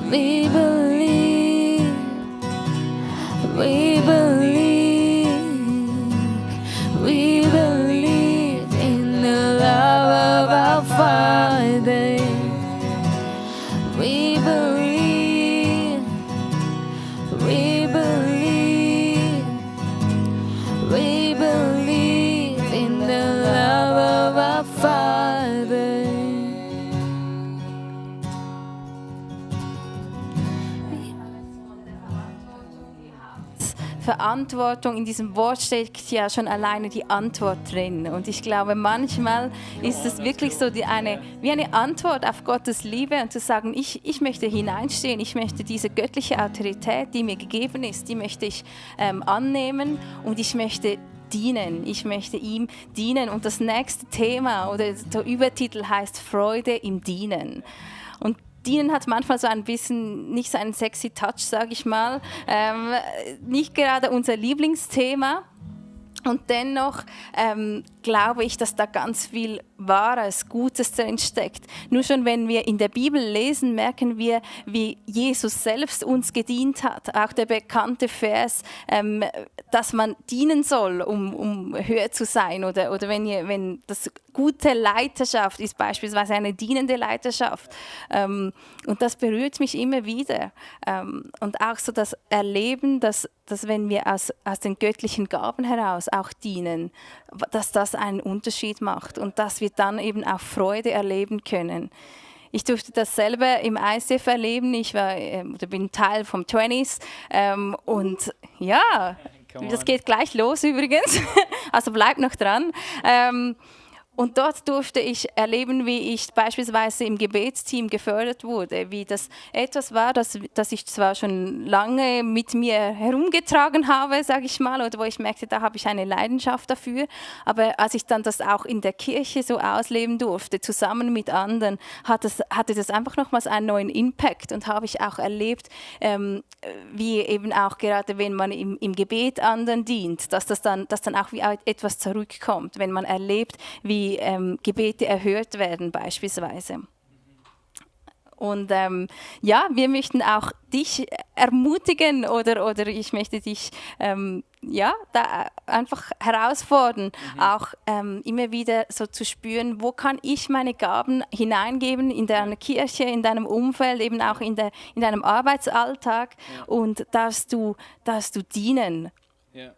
We believe, we believe, we believe in the love of our Father. We believe, we believe, we believe in the love of our Father. Verantwortung, in diesem Wort steckt ja schon alleine die Antwort drin. Und ich glaube, manchmal ist es wirklich so wie eine Antwort auf Gottes Liebe und zu sagen, ich möchte hineinstehen, ich möchte diese göttliche Autorität, die mir gegeben ist, die möchte ich annehmen und ich möchte dienen. Ich möchte ihm dienen. Und das nächste Thema oder der Übertitel heißt Freude im Dienen. Und Dienen hat manchmal so ein bisschen, nicht so einen sexy Touch, sage ich mal. Nicht gerade unser Lieblingsthema. Und dennoch glaube ich, dass da ganz viel Wahres, Gutes drin steckt. Nur schon, wenn wir in der Bibel lesen, merken wir, wie Jesus selbst uns gedient hat. Auch der bekannte Vers, dass man dienen soll, um höher zu sein. Oder wenn das gute Leiterschaft ist beispielsweise eine dienende Leiterschaft. Und das berührt mich immer wieder. Und auch so das Erleben, dass wenn wir aus den göttlichen Gaben heraus auch dienen, dass das einen Unterschied macht und dass wir dann eben auch Freude erleben können. Ich durfte das selber im ICF erleben. Ich bin Teil vom 20s und ja, das geht gleich los übrigens, also bleibt noch dran. Und dort durfte ich erleben, wie ich beispielsweise im Gebetsteam gefördert wurde, wie das etwas war, das ich zwar schon lange mit mir herumgetragen habe, sage ich mal, oder wo ich merkte, da habe ich eine Leidenschaft dafür, aber als ich dann das auch in der Kirche so ausleben durfte, zusammen mit anderen, hatte das einfach nochmals einen neuen Impact und habe ich auch erlebt, wie eben auch gerade, wenn man im Gebet anderen dient, dass dann auch wie etwas zurückkommt, wenn man erlebt, wie Gebete erhört werden beispielsweise. Und wir möchten auch dich ermutigen oder ich möchte dich da einfach herausfordern, auch immer wieder so zu spüren, wo kann ich meine Gaben hineingeben in deiner Kirche, in deinem Umfeld, eben auch in deinem Arbeitsalltag und darfst du dienen. Ja.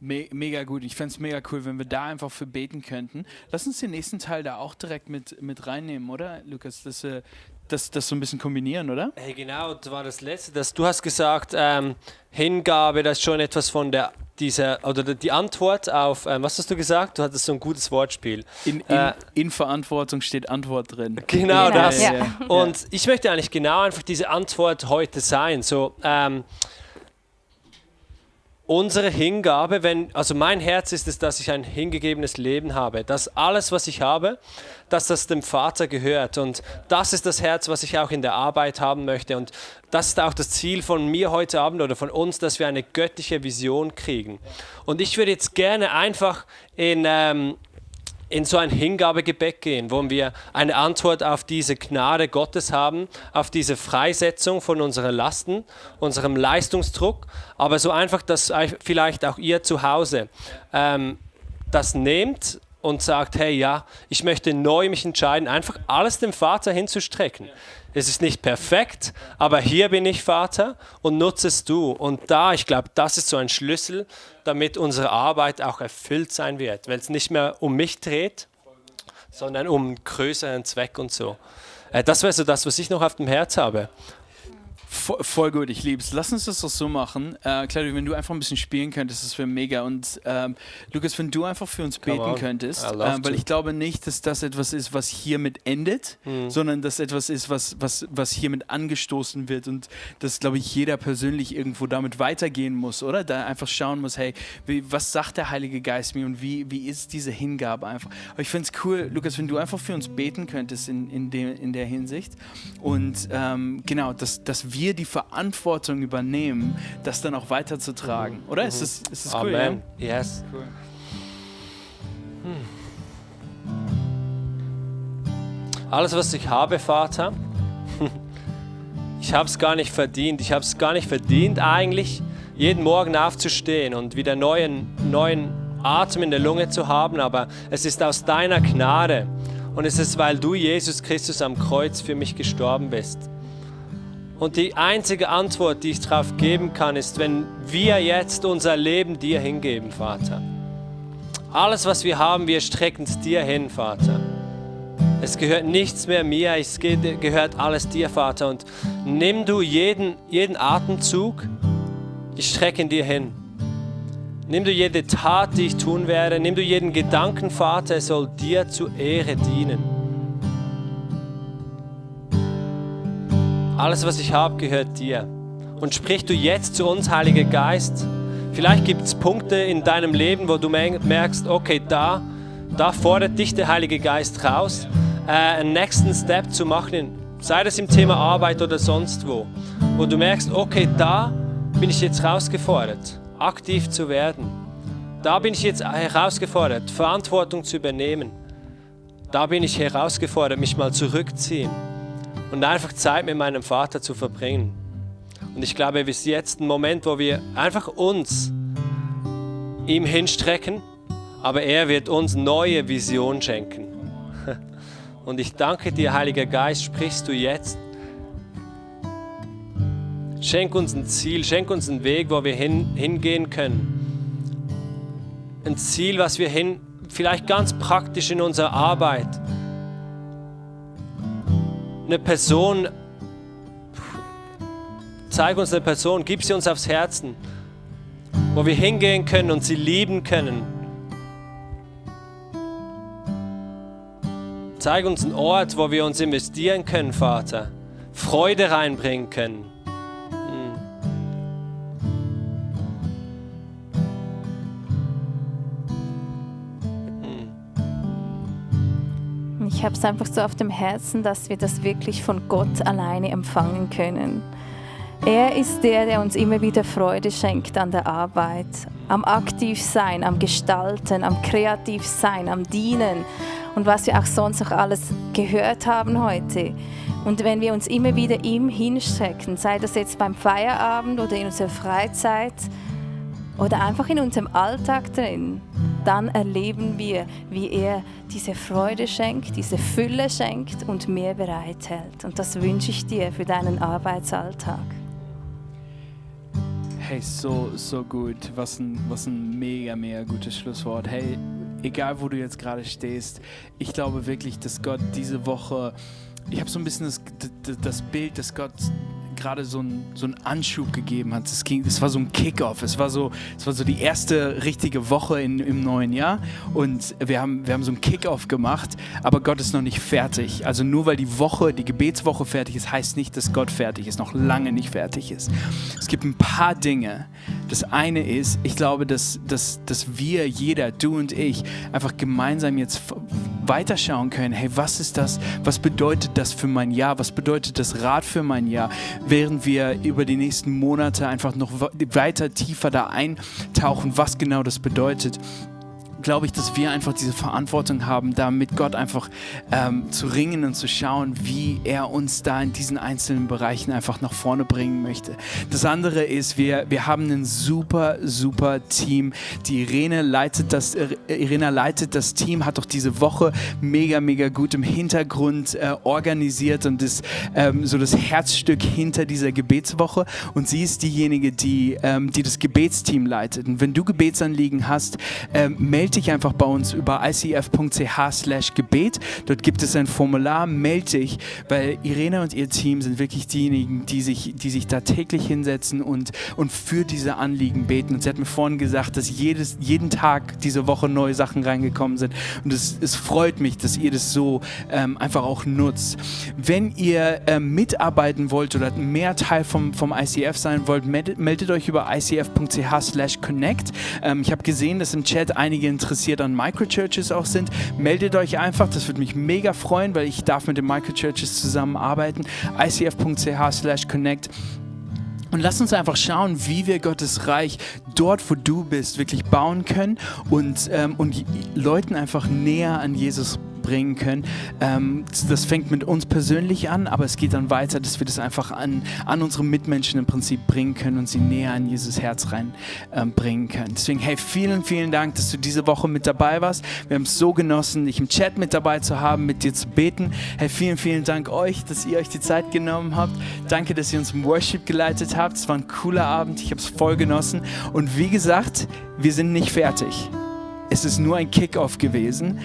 Mega gut. Ich fände es mega cool, wenn wir da einfach für beten könnten. Lass uns den nächsten Teil da auch direkt mit reinnehmen, oder, Lukas? Das so ein bisschen kombinieren, oder? Hey, genau, das war das Letzte. Du hast gesagt, Hingabe, das ist schon etwas von die Antwort auf, was hast du gesagt? Du hattest so ein gutes Wortspiel. In Verantwortung steht Antwort drin. Genau das. Ja. Und ich möchte eigentlich genau einfach diese Antwort heute sein. So, unsere Hingabe, also mein Herz ist es, dass ich ein hingegebenes Leben habe, dass alles, was ich habe, dass das dem Vater gehört und das ist das Herz, was ich auch in der Arbeit haben möchte und das ist auch das Ziel von mir heute Abend oder von uns, dass wir eine göttliche Vision kriegen. Und ich würde jetzt gerne einfach in so ein Hingabegebet gehen, wo wir eine Antwort auf diese Gnade Gottes haben, auf diese Freisetzung von unseren Lasten, unserem Leistungsdruck, aber so einfach, dass vielleicht auch ihr zu Hause das nehmt und sagt, hey, ja, ich möchte neu mich entscheiden, einfach alles dem Vater hinzustrecken. Es ist nicht perfekt, aber hier bin ich, Vater, und nutze es du. Und ich glaube, das ist so ein Schlüssel, damit unsere Arbeit auch erfüllt sein wird, weil es nicht mehr um mich dreht, sondern um einen größeren Zweck und so. Das wäre so das, was ich noch auf dem Herz habe. Voll gut, ich liebe es. Lass uns das doch so machen. Claudio, wenn du einfach ein bisschen spielen könntest, das wäre mega. Und Lukas, wenn du einfach für uns beten könntest, weil ich glaube nicht, dass das etwas ist, was hiermit endet, sondern dass etwas ist, was hiermit angestoßen wird und dass, glaube ich, jeder persönlich irgendwo damit weitergehen muss, oder? Da einfach schauen muss, hey, was sagt der Heilige Geist mir und wie ist diese Hingabe einfach? Aber ich finde es cool, Lukas, wenn du einfach für uns beten könntest in der Hinsicht und genau, dass wir die Verantwortung übernehmen, das dann auch weiterzutragen. Oder? Ist das cool? Amen. Ja? Yes. Cool. Alles, was ich habe, Vater, ich habe es gar nicht verdient. Ich habe es gar nicht verdient eigentlich, jeden Morgen aufzustehen und wieder neuen Atem in der Lunge zu haben, aber es ist aus deiner Gnade und es ist, weil du, Jesus Christus, am Kreuz für mich gestorben bist. Und die einzige Antwort, die ich darauf geben kann, ist, wenn wir jetzt unser Leben dir hingeben, Vater. Alles, was wir haben, wir strecken es dir hin, Vater. Es gehört nichts mehr mir, es gehört alles dir, Vater. Und nimm du jeden Atemzug, ich strecke ihn dir hin. Nimm du jede Tat, die ich tun werde, nimm du jeden Gedanken, Vater, es soll dir zur Ehre dienen. Alles, was ich habe, gehört dir. Und sprich du jetzt zu uns, Heiliger Geist. Vielleicht gibt es Punkte in deinem Leben, wo du merkst, okay, da fordert dich der Heilige Geist raus, einen nächsten Step zu machen, sei das im Thema Arbeit oder sonst wo du merkst, okay, da bin ich jetzt herausgefordert, aktiv zu werden. Da bin ich jetzt herausgefordert, Verantwortung zu übernehmen. Da bin ich herausgefordert, mich mal zurückziehen und einfach Zeit mit meinem Vater zu verbringen. Und ich glaube, es ist jetzt ein Moment, wo wir einfach uns ihm hinstrecken, aber er wird uns neue Vision schenken. Und ich danke dir, Heiliger Geist, sprichst du jetzt. Schenk uns ein Ziel, schenk uns einen Weg, wo wir hingehen können. Ein Ziel, was wir vielleicht ganz praktisch in unserer Arbeit, eine Person, zeig uns eine Person, gib sie uns aufs Herzen, wo wir hingehen können und sie lieben können. Zeig uns einen Ort, wo wir uns investieren können, Vater, Freude reinbringen können. Ich habe es einfach so auf dem Herzen, dass wir das wirklich von Gott alleine empfangen können. Er ist der uns immer wieder Freude schenkt an der Arbeit, am Aktivsein, am Gestalten, am Kreativsein, am Dienen und was wir auch sonst noch alles gehört haben heute. Und wenn wir uns immer wieder ihm hinstrecken, sei das jetzt beim Feierabend oder in unserer Freizeit oder einfach in unserem Alltag drin, dann erleben wir, wie er diese Freude schenkt, diese Fülle schenkt und mehr bereithält. Und das wünsche ich dir für deinen Arbeitsalltag. Hey, so gut. Was ein mega gutes Schlusswort. Hey, egal wo du jetzt gerade stehst, ich glaube wirklich, dass Gott diese Woche, ich habe so ein bisschen das Bild, dass Gott gerade so einen Anschub gegeben hat. Es war so ein Kick-Off. Es war so die erste richtige Woche im neuen Jahr und wir haben so einen Kick-Off gemacht, aber Gott ist noch nicht fertig. Also nur weil die Gebetswoche fertig ist, heißt nicht, dass Gott fertig ist, noch lange nicht fertig ist. Es gibt ein paar Dinge. Das eine ist, ich glaube, dass wir, jeder, du und ich, einfach gemeinsam jetzt weiterschauen können. Hey, was ist das? Was bedeutet das für mein Jahr? Was bedeutet das Rat für mein Jahr? Während wir über die nächsten Monate einfach noch weiter tiefer da eintauchen, was genau das bedeutet, glaube ich, dass wir einfach diese Verantwortung haben, da mit Gott einfach zu ringen und zu schauen, wie er uns da in diesen einzelnen Bereichen einfach nach vorne bringen möchte. Das andere ist, wir haben ein super Team. Die Irena leitet das Team, hat doch diese Woche mega gut im Hintergrund organisiert und ist so das Herzstück hinter dieser Gebetswoche. Und sie ist diejenige, die das Gebetsteam leitet. Und wenn du Gebetsanliegen hast, melde dich einfach bei uns über icf.ch/Gebet. Dort gibt es ein Formular, melde dich, weil Irena und ihr Team sind wirklich diejenigen, die sich da täglich hinsetzen und für diese Anliegen beten. Und sie hat mir vorhin gesagt, dass jeden Tag diese Woche neue Sachen reingekommen sind. Und es freut mich, dass ihr das so einfach auch nutzt. Wenn ihr mitarbeiten wollt oder mehr Teil vom ICF sein wollt, meldet euch über icf.ch/connect. Ich habe gesehen, dass im Chat einige interessiert an Microchurches auch sind. Meldet euch einfach, das würde mich mega freuen, weil ich darf mit den Microchurches zusammenarbeiten. icf.ch/connect. Und lass uns einfach schauen, wie wir Gottes Reich dort, wo du bist, wirklich bauen können und Leuten einfach näher an Jesus bringen können. Das fängt mit uns persönlich an, aber es geht dann weiter, dass wir das einfach an unsere Mitmenschen im Prinzip bringen können und sie näher an Jesus Herz rein bringen können. Deswegen, hey, vielen, vielen Dank, dass du diese Woche mit dabei warst. Wir haben es so genossen, dich im Chat mit dabei zu haben, mit dir zu beten. Hey, vielen, vielen Dank euch, dass ihr euch die Zeit genommen habt. Danke, dass ihr uns im Worship geleitet habt. Es war ein cooler Abend, ich habe es voll genossen. Und wie gesagt, wir sind nicht fertig. Es ist nur ein Kick-Off gewesen.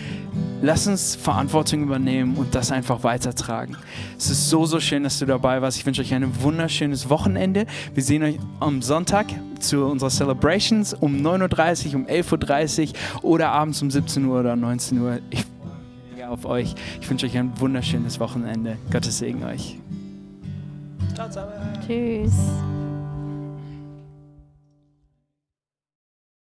Lass uns Verantwortung übernehmen und das einfach weitertragen. Es ist so, so schön, dass du dabei warst. Ich wünsche euch ein wunderschönes Wochenende. Wir sehen euch am Sonntag zu unserer Celebrations um 9:30 Uhr, um 11:30 Uhr oder abends um 17 Uhr oder 19 Uhr. Ich freue mich auf euch. Ich wünsche euch ein wunderschönes Wochenende. Gottes Segen euch. Ciao zusammen. Tschüss.